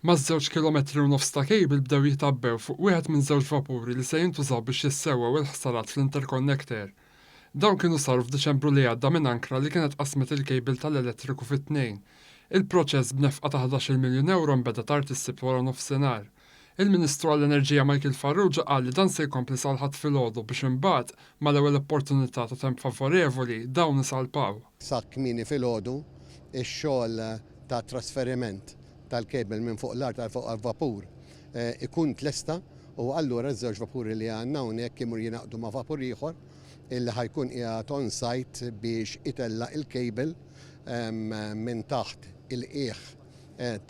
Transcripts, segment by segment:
Maż-żewġ kilometri u nofs ta' cable bdew jitgħabbew fuq wieħed minn żewġ vapuri li se jintużaw biex jissewwew il-ħsarat fl-interconnector. Dawn kienu saru f'Diċembru li għadda minn ankra li kienet qasmet il-cable tal-elettriku fi tnejn. Il-proċess b'nefqa ta' ħdax-il miljun ewro nbeda tard is-Sibt waranofsinhar. Il-Ministru għall-Enerġija Michael Farrugia qal li dan se jkompli sal-Ħadd filgħodu biex imbagħad, mal-ewwel opportunità ta' temp favorevoli, dawn isalpaw. Sa kmieni filgħodu, ix-xogħol ta' trasferiment tal-cable minn fuq l-art għal fuq għall-vapur ikun tlesta u allura ż-żewġ vapuri li għandna hawnhekk imur jingħaqdu ma' vapur ieħor illi ħa jkun qiegħed on site biex itella' il-cable minn taħt il-qiegħ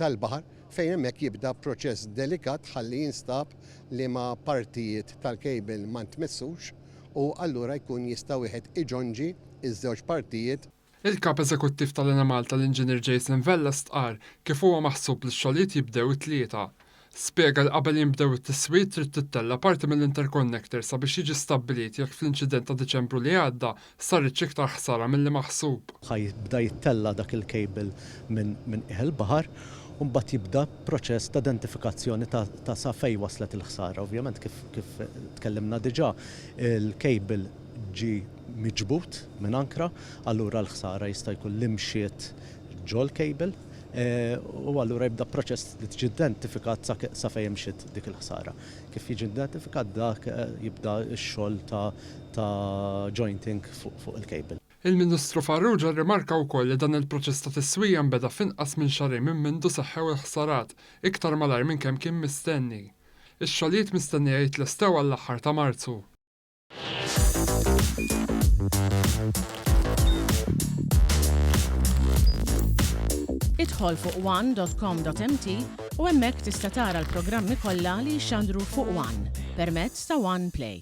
tal-baħar fejn hemmhekk jibda proċess delikat ħalli jinstab liema partijiet tal-cable ma ntmessux u allura jkun jista' wieħed iġonġi ż-żewġ partijiet. Il-Kap Eżekuttiv tal-Enemalta l-Inġinier Jason Vella stqarr kif huwa maħsub li x-xogħlijiet jibdew it-Tlieta. Spjega li qabel jinbdew it-tiswijiet trid tittella' parti mill-interconnector sabiex jiġi stabbilit jekk fl-inċident ta' Diċembru li għadda saritx iktar ħsara milli maħsub. Ħa jibda jittella' dak il-cable minn qiegħ il-baħar u mbagħad jibda proċess ta' identifikazzjoni ta' sa fejn waslet il-ħsara. Ovvjament kif tkellimna diġà, il-cable ġie miġbud minn ankra, allura l-ħsara jista' jkun li mxiet ġol-cable u allura jibda proċess li tiġi identifikat sa fejn imxiet dik il-ħsara. Kif jiġi identifikat dak jibda x-xogħol ta' jointing fuq il-cable. Il-Ministru Farrugia rrimarka wkoll li dan il-proċess ta' tiswija nbeda f'inqas minn xahrejn minn mindu seħħew il-ħsarat, iktar malajr minn kemm kien mistenni. Ix-xogħlijiet mistennija jitlestew għall-aħħar ta' Marzu. Idħol fuq one.com.mt u hemmhekk tista' tara l-programmi kollha li jixxandru fuq One permezz ta' One Play.